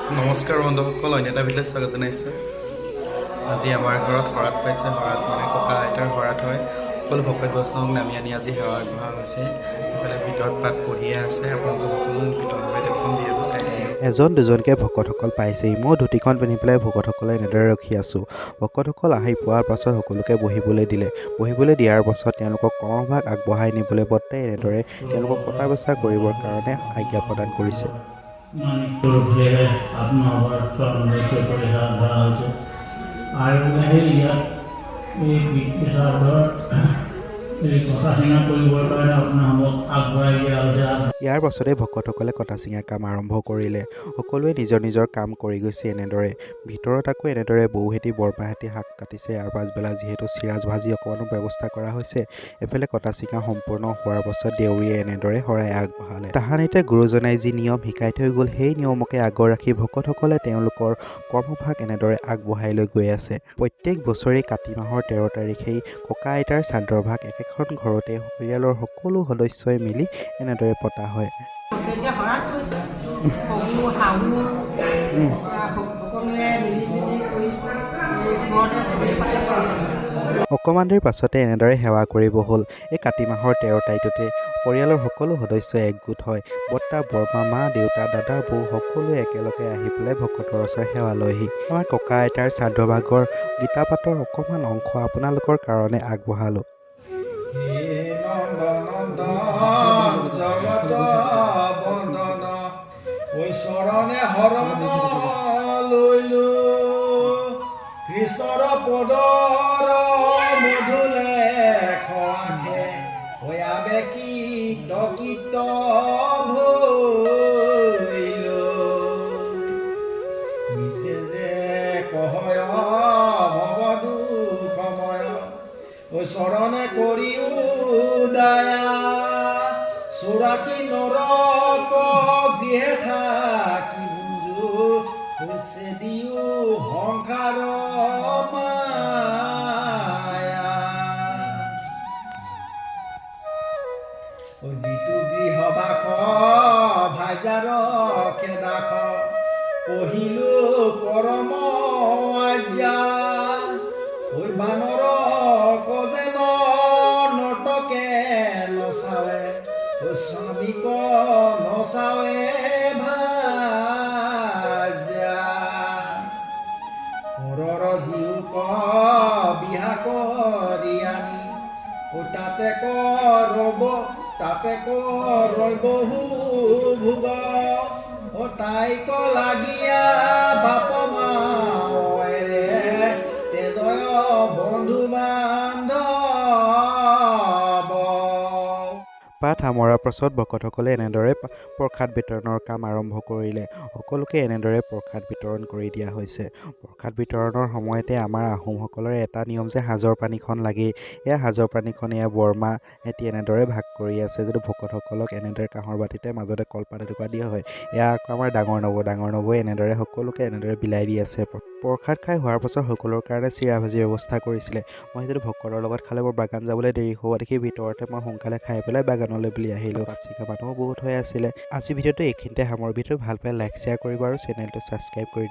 নমস্কাৰ বন্ধুসকল, অন্য এটা ভিডিঅ'ত স্বাগত জনাইছোঁ। আজি আমাৰ ঘৰত শৰাধ পাইছে। শৰাধ মানে ককা আইতাৰ শৰাধ হয়। সকলো ভকত বৈষ্ণৱক নামি আনি আজি সেৱা আগবঢ়োৱা হৈছে। এইফালে ভিতৰত পাঠ পঢ়িয়ে আছে। আপোনালোকক সকলো ভিতৰভাৱে দেখুৱাম, ভিডিঅ'টো চাই থাকিব। এজন দুজনকৈ ভকতসকল পাইছেহি। মই ধুতিখন পিন্ধি পেলাই ভকতসকলে এনেদৰে ৰখি আছোঁ। ভকতসকল আহি পোৱাৰ পাছত সকলোকে বহিবলৈ দিলে। বহিবলৈ দিয়াৰ পাছত তেওঁলোকক কৰ্মভাগ আগবঢ়াই নিবলৈ বৰ্তাই এনেদৰে তেওঁলোকক কটা বেচা কৰিবৰ কাৰণে আজ্ঞা প্ৰদান কৰিছে। মাণিক্যৰ আপোনালোকৰ চৰণ কৰি ধৰা হৈছে আৰু সেই ইয়াত এই পিতৃ শ্ৰাদ্ধৰ এই কটা চিঙা কৰিবৰ কাৰণে আপোনালোকক আগবঢ়াই দিয়া হৈছে। ইয়াৰ পাছতে ভকতসকলে কটা চিঙা কাম আৰম্ভ কৰিলে। সকলোৱে নিজৰ নিজৰ কাম কৰি গৈছে এনেদৰে। ভিতৰত আকৌ এনেদৰে বৌহেঁতি, বৰমাহেঁতি শাক কাটিছে আৰু পাছবেলা যিহেতু চিৰাজ ভাজি অকণমানো ব্যৱস্থা কৰা হৈছে। এফালে কটা চিঙা সম্পূৰ্ণ হোৱাৰ পাছত দেউৰীয়ে এনেদৰে শৰাই আগবঢ়ালে। তাহানিতে গুৰুজনাই যি নিয়ম শিকাই থৈ গ'ল, সেই নিয়মকে আগত ৰাখি ভকতসকলে তেওঁলোকৰ কৰ্মভাগ এনেদৰে আগবঢ়াই লৈ গৈ আছে। প্ৰত্যেক বছৰেই কাতি মাহৰ 13 তাৰিখেই ককা আইতাৰ শ্ৰাদ্ধৰ ভাগ একেখন ঘৰতে পৰিয়ালৰ সকলো সদস্যই মিলি এনেদৰে পতা হয়। বছৰেকীয়া শৰাধ কৰিছে, শহু শাহু সকলোৱে মিলি জুলি কৰিছোঁ। এই ঘৰতে চবেই পাতিছোঁ। অকণমান দেৰি পাছতে এনেদৰে সেৱা কৰিব হ'ল। এই কাতি মাহৰ 13 তাৰিখটোতে পৰিয়ালৰ সকলো সদস্য একগোট হয়। বৰ্তা, বৰমা, মা, দেউতা, দাদা, বৌ সকলোৱে একেলগে আহি পেলাই ভকতৰ ওচৰত সেৱা লয়হি। আমাৰ ককা আইতাৰ শ্ৰাদ্ধভাগৰ গীতা পাঠৰ অকণমান অংশ আপোনালোকৰ কাৰণে আগবঢ়ালোঁ। হে নন্দ নন্দন জগত বন্দন, ঐ চৰণে শৰণ লৈলো। কৃষ্ণৰ পদৰ মধুলেখ আখে হৈয়াবে কীত কীত ভৈলো। মিছে যে কহয় ভৱ দুখময়, ঐ চৰণে কৰিও দয়া। 84 নৰক গৃহে থাকি ভুঞ্জো, হৈছে দিও সংসাৰ মায়া। ঐ যিটো গৃহবাস ভাজাৰ খেদাস, কহিলো পৰম আজ্ঞা। ঐ বানৰ যেন নটকে নচাৱে, ঐ স্বামীক নচাৱে ভাজা। পৰৰ জীউক বিহা কৰি আনি, ঐ তাতে কৰব তাতে কৰৈ বহু ভোগ। অ তাইক লাগিয়া বাপ মায়েৰে তেজয় বন্ধু বান্ধৱ। পাঠ সামৰাৰ পাছত ভকতসকলে এনেদৰে প্ৰসাদ বিতৰণৰ কাম আৰম্ভ কৰিলে। সকলোকে এনেদৰে প্ৰসাদ বিতৰণ কৰি দিয়া হৈছে। প্ৰসাদ বিতৰণৰ সময়তে আমাৰ আহোমসকলৰ এটা নিয়ম যে সাজৰ পানীখন লাগেই। এয়া সাজৰ পানীখন এয়া বৰমা এটি এনেদৰে ভাগ কৰি আছে, যিটো ভকতসকলক এনেদৰে কাঁহৰ বাতিতে মাজতে কলপাত এটুকুৰা দিয়া হয়। এয়া আকৌ আমাৰ ডাঙৰ নবৌ, ডাঙৰ নবৌৱে এনেদৰে সকলোকে এনেদৰে বিলাই দি আছে। প্ৰসাদ খাই হোৱাৰ পাছত সকলোৰ কাৰণে চিৰা ভাজিৰ ব্যৱস্থা কৰিছিলে। মই যিহেতু ভকতৰ লগত খালে মোৰ বাগান যাবলৈ দেৰি হোৱা দেখি ভিতৰতে মই সোনকালে খাই পেলাই বাগানলৈ বুলি আহিলোঁ। পাত ছিগা মানুহো বহুত হৈ আছিলে। আজি ভিডিঅ'টো এইখিনিতে সামৰোঁ। ভিডিঅ'টো ভাল পালে লাইক, শ্বেয়াৰ কৰিব আৰু চেনেলটো ছাবস্ক্ৰাইব কৰি